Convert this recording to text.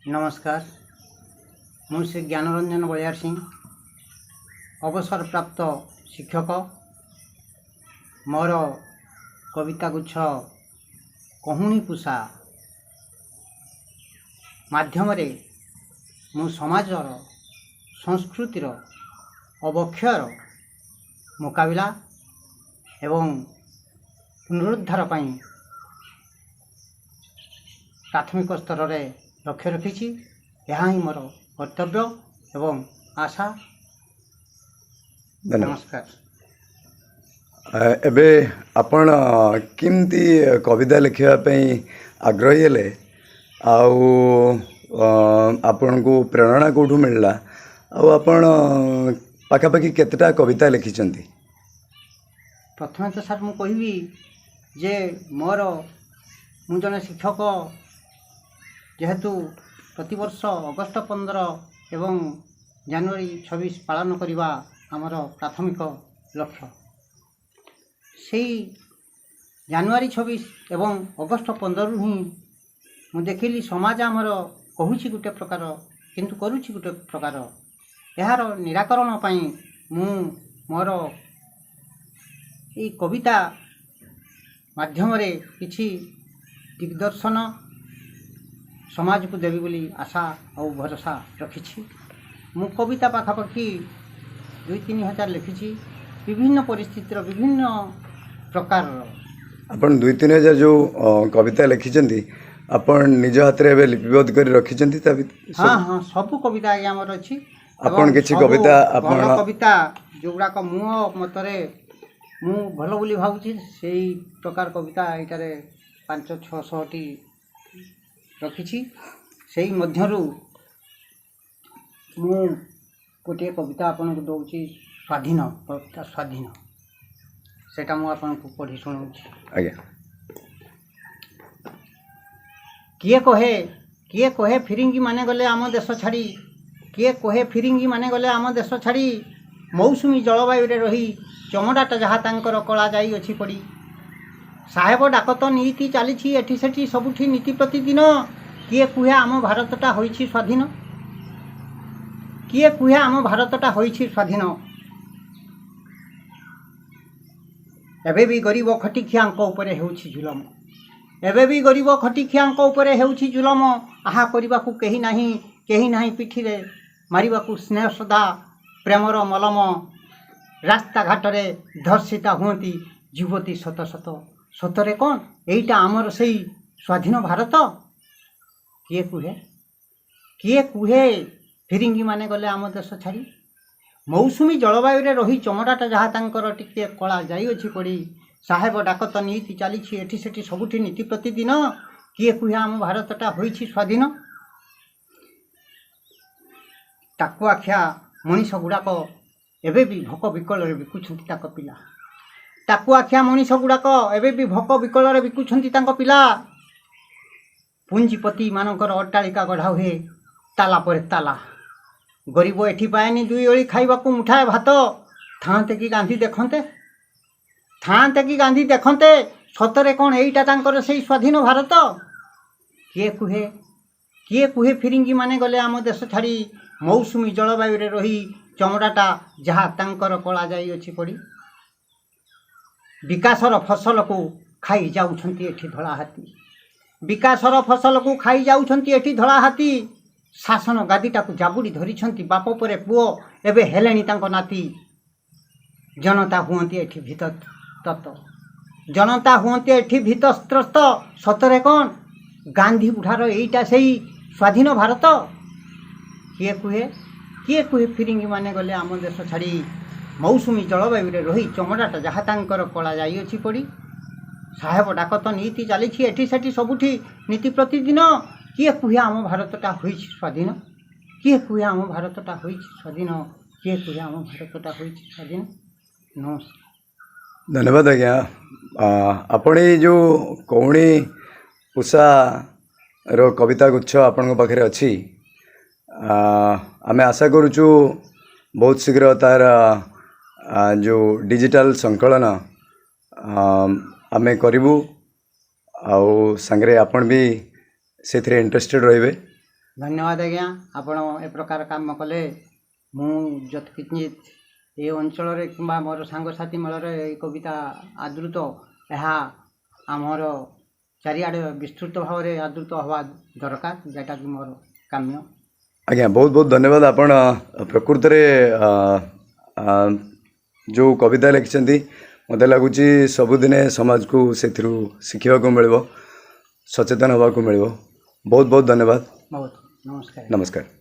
ନମସ୍କାର। ମୁଁ ଶ୍ରୀ ଜ୍ଞାନରଞ୍ଜନ ବଳିଆର ସିଂ, ଅବସରପ୍ରାପ୍ତ ଶିକ୍ଷକ। ମୋର କବିତା ଗୁଚ୍ଛ କହୁଣୀ ପୁଷା ମାଧ୍ୟମରେ ମୁଁ ସମାଜର ସଂସ୍କୃତିର ଅବକ୍ଷୟର ମୁକାବିଲା ଏବଂ ପୁନରୁଦ୍ଧାର ପାଇଁ ପ୍ରାଥମିକ ସ୍ତରରେ ଲକ୍ଷ୍ୟ ରଖିଛି। ଏହା ହିଁ ମୋର କର୍ତ୍ତବ୍ୟ ଏବଂ ଆଶା। ଧନ୍ୟବାଦ। ନମସ୍କାର। ଏବେ ଆପଣ କେମିତି କବିତା ଲେଖିବା ପାଇଁ ଆଗ୍ରହୀ ହେଲେ ଆଉ ଆପଣଙ୍କୁ ପ୍ରେରଣା କେଉଁଠୁ ମିଳିଲା ଆଉ ଆପଣ ପାଖାପାଖି କେତେଟା କବିତା ଲେଖିଛନ୍ତି? ପ୍ରଥମେ ତ ସାର୍, ମୁଁ କହିବି ଯେ ମୁଁ ଜଣେ ଶିକ୍ଷକ ଯେହେତୁ, ପ୍ରତିବର୍ଷ ଅଗଷ୍ଟ 15 ଏବଂ ଜାନୁଆରୀ 26 ପାଳନ କରିବା ଆମର ପ୍ରାଥମିକ ଲକ୍ଷ୍ୟ। ସେଇ ଜାନୁଆରୀ 26 ଏବଂ ଅଗଷ୍ଟ 15ରୁ ହିଁ ମୁଁ ଦେଖିଲି, ସମାଜ ଆମର କହୁଛି ଗୋଟେ ପ୍ରକାର କିନ୍ତୁ କରୁଛି ଗୋଟେ ପ୍ରକାର। ଏହାର ନିରାକରଣ ପାଇଁ ମୁଁ ମୋର ଏଇ କବିତା ମାଧ୍ୟମରେ କିଛି ଦିଗ୍ଦର୍ଶନ ସମାଜକୁ ଦେବି ବୋଲି ଆଶା ଆଉ ଭରସା ରଖିଛି। ମୁଁ କବିତା ପାଖାପାଖି 2-3 ହଜାର ଲେଖିଛି, ବିଭିନ୍ନ ପରିସ୍ଥିତିର, ବିଭିନ୍ନ ପ୍ରକାରର। ଆପଣ 2-3 ହଜାର ଯେଉଁ କବିତା ଲେଖିଛନ୍ତି, ଆପଣ ନିଜ ହାତରେ ଏବେ ଲିପିବଦ୍ଧ କରି ରଖିଛନ୍ତି ତା ହଁ, ସବୁ କବିତା ଆଜ୍ଞା ଆମର ଅଛି। ଆପଣ ଏବଂ କିଛି ସବୁ କବିତା ଭଲ ଆପଣ କବିତା, ଯେଉଁଗୁଡ଼ାକ ମୋ ମତରେ ମୁଁ ଭଲ ବୋଲି ଭାବୁଛି, ସେଇ ପ୍ରକାର କବିତା ଏଇଟାରେ 500-600ଟି ରଖିଛି। ସେଇ ମଧ୍ୟରୁ ମୁଁ ଗୋଟିଏ କବିତା ଆପଣଙ୍କୁ ଦେଉଛି, ସ୍ୱାଧୀନ କବିତା, ସ୍ୱାଧୀନ। ସେଇଟା ମୁଁ ଆପଣଙ୍କୁ ପଢ଼ି ଶୁଣାଉଛି। ଆଜ୍ଞା। କିଏ କହେ, କିଏ କହେ ଫିରିଙ୍ଗି ମାନେ ଗଲେ ଆମ ଦେଶ ଛାଡ଼ି। କିଏ କହେ ଫିରିଙ୍ଗି ମାନେ ଗଲେ ଆମ ଦେଶ ଛାଡ଼ି, ମୌସୁମୀ ଜଳବାୟୁରେ ରହି ଚମଡ଼ାଟା ଯାହା ତାଙ୍କର କଳା ଯାଇଅଛି ପଡ଼ି। ସାହେବ ଡାକତ ନୀତି ଚାଲିଛି ଏଠି ସେଠି ସବୁଠି ନୀତି ପ୍ରତିଦିନ। କିଏ କୁହେ ଆମ ଭାରତଟା ହୋଇଛି ସ୍ୱାଧୀନ? କିଏ କୁହେ ଆମ ଭାରତଟା ହୋଇଛି ସ୍ୱାଧୀନ? ଏବେ ବି ଗରିବ ଖଟିଖିଆଙ୍କ ଉପରେ ହେଉଛି ଜୁଲମ। ଏବେ ବି ଗରିବ ଖଟିଖିଆଙ୍କ ଉପରେ ହେଉଛି ଜୁଲମ। ଆହା କରିବାକୁ କେହି ନାହିଁ, କେହି ନାହିଁ ପିଠିରେ ମାରିବାକୁ ସ୍ନେହ ଶ୍ରଦ୍ଧା ପ୍ରେମର ମଲମ। ରାସ୍ତାଘାଟରେ ଧର୍ଷିତା ହୁଅନ୍ତି ଯୁବତୀ ଶତ ଶତ। ସତରେ କ'ଣ ଏଇଟା ଆମର ସେଇ ସ୍ୱାଧୀନ ଭାରତ? କିଏ କୁହେ, କିଏ କୁହେ ଫିରିଙ୍ଗିମାନେ ଗଲେ ଆମ ଦେଶ ଛାଡ଼ି, ମୌସୁମୀ ଜଳବାୟୁରେ ରହି ଚମଡ଼ାଟା ଯାହା ତାଙ୍କର ଟିକିଏ କଳା ଯାଇଅଛି ପଡ଼ି। ସାହେବ ଡାକତ ନୀତି ଚାଲିଛି ଏଠି ସେଠି ସବୁଠି ନୀତି ପ୍ରତିଦିନ। କିଏ କୁହେ ଆମ ଭାରତଟା ହୋଇଛି ସ୍ୱାଧୀନ? ଟାକୁଆଖିଆ ମଣିଷ ଗୁଡ଼ାକ ଏବେ ବି ଭୋକ ବିକଳରେ ବିକୁଛନ୍ତି ତାଙ୍କ ପିଲା। ଟାକୁଆଖିଆ ମଣିଷ ଗୁଡ଼ାକ ଏବେ ବି ଭୋକ ବିକଳରେ ବିକୁଛନ୍ତି ତାଙ୍କ ପିଲା। ପୁଞ୍ଜିପତିମାନଙ୍କର ଅଟ୍ଟାଳିକା ଗଢ଼ା ହୁଏ ତାଲା ପରେ ତାଲା। ଗରିବ ଏଠି ପାଏନି ଦୁଇ ଓଳି ଖାଇବାକୁ ମୁଠାଏ ଭାତ। ଥାନ୍ତେ କି ଗାନ୍ଧୀ ଦେଖନ୍ତେ, ଥାନ୍ତେ କି ଗାନ୍ଧୀ ଦେଖନ୍ତେ। ସତରେ କ'ଣ ଏଇଟା ତାଙ୍କର ସେଇ ସ୍ୱାଧୀନ ଭାରତ? କିଏ କୁହେ, କିଏ କୁହେ ଫିରିଙ୍ଗି ମାନେ ଗଲେ ଆମ ଦେଶ ଛାଡ଼ି, ମୌସୁମୀ ଜଳବାୟୁରେ ରହି ଚମଡ଼ାଟା ଯାହା ତାଙ୍କର କଳା ଯାଇଅଛି ପଡ଼ି। ବିକାଶର ଫସଲକୁ ଖାଇ ଯାଉଛନ୍ତି ଏଠି ଧଳା ହାତୀ। ବିକାଶର ଫସଲକୁ ଖାଇ ଯାଉଛନ୍ତି ଏଠି ଧଳା ହାତୀ। ଶାସନ ଗାଦିଟାକୁ ଜାବୁଡ଼ି ଧରିଛନ୍ତି ବାପ ପରେ ପୁଅ, ଏବେ ହେଲେଣି ତାଙ୍କ ନାତି। ଜନତା ହୁଅନ୍ତି ଏଠି ଭୀତ ତତ, ଜନତା ହୁଅନ୍ତି ଏଠି ଭୀତତ୍ରସ୍ତ। ସତରେ କ'ଣ ଗାନ୍ଧୀ ବୁଢ଼ାର ଏଇଟା ସେଇ ସ୍ୱାଧୀନ ଭାରତ? କିଏ କୁହେ, କିଏ କୁହେ ଫିରିଙ୍ଗି ମାନେ ଗଲେ ଆମ ଦେଶ ଛାଡ଼ି, ମୌସୁମୀ ଜଳବାୟୁରେ ରହି ଚମଡ଼ାଟା ଯାହା ତାଙ୍କର କଳା ଯାଇଅଛି ପଡ଼ି। ସାହେବ ଡାକତ ନୀତି ଚାଲିଛି ଏଠି ସେଠି ସବୁଠି ନୀତି ପ୍ରତିଦିନ। କିଏ କୁହେ ଆମ ଭାରତଟା ହୋଇଛି ସ୍ୱାଧୀନ? କିଏ କୁହେ ଆମ ଭାରତଟା ହୋଇଛି ସ୍ୱାଧୀନ? କିଏ କୁହେ ଆମ ଭାରତଟା ହୋଇଛି ସ୍ୱାଧୀନ? ନମସ୍କାର। ଧନ୍ୟବାଦ ଆଜ୍ଞା। ଆପଣ ଏଇ ଯେଉଁ କଉଣି ପୁଷାର କବିତା ଗୁଚ୍ଛ ଆପଣଙ୍କ ପାଖରେ ଅଛି, ଆମେ ଆଶା କରୁଛୁ ବହୁତ ଶୀଘ୍ର ତାର ଯେଉଁ ଡିଜିଟାଲ ସଂକଳନ ଆମେ କରିବୁ ଆଉ ସାଙ୍ଗରେ ଆପଣ ବି ସେଥିରେ ଇଣ୍ଟରେଷ୍ଟେଡ଼ ରହିବେ। ଧନ୍ୟବାଦ ଆଜ୍ଞା, ଆପଣ ଏ ପ୍ରକାର କାମ କଲେ ମୁଁ ଯତ୍କିଞ୍ଚିତ ଏ ଅଞ୍ଚଳରେ କିମ୍ବା ମୋର ସାଙ୍ଗସାଥି ମେଳରେ ଏଇ କବିତା ଆଦୃତ, ଏହା ଆମର ଚାରିଆଡ଼େ ବିସ୍ତୃତ ଭାବରେ ଆଦୃତ ହେବା ଦରକାର, ଯେଉଁଟାକି ମୋର କାମ୍ୟ। ଆଜ୍ଞା, ବହୁତ ବହୁତ ଧନ୍ୟବାଦ। ଆପଣ ପ୍ରକୃତରେ ଯେଉଁ କବିତା ଲେଖିଛନ୍ତି, ମୋତେ ଲାଗୁଛି ସବୁଦିନେ ସମାଜକୁ ସେଥିରୁ ଶିଖିବାକୁ ମିଳିବ, ସଚେତନ ହେବାକୁ ମିଳିବ। ବହୁତ ବହୁତ ଧନ୍ୟବାଦ। ବହୁତ ନମସ୍କାର। ନମସ୍କାର।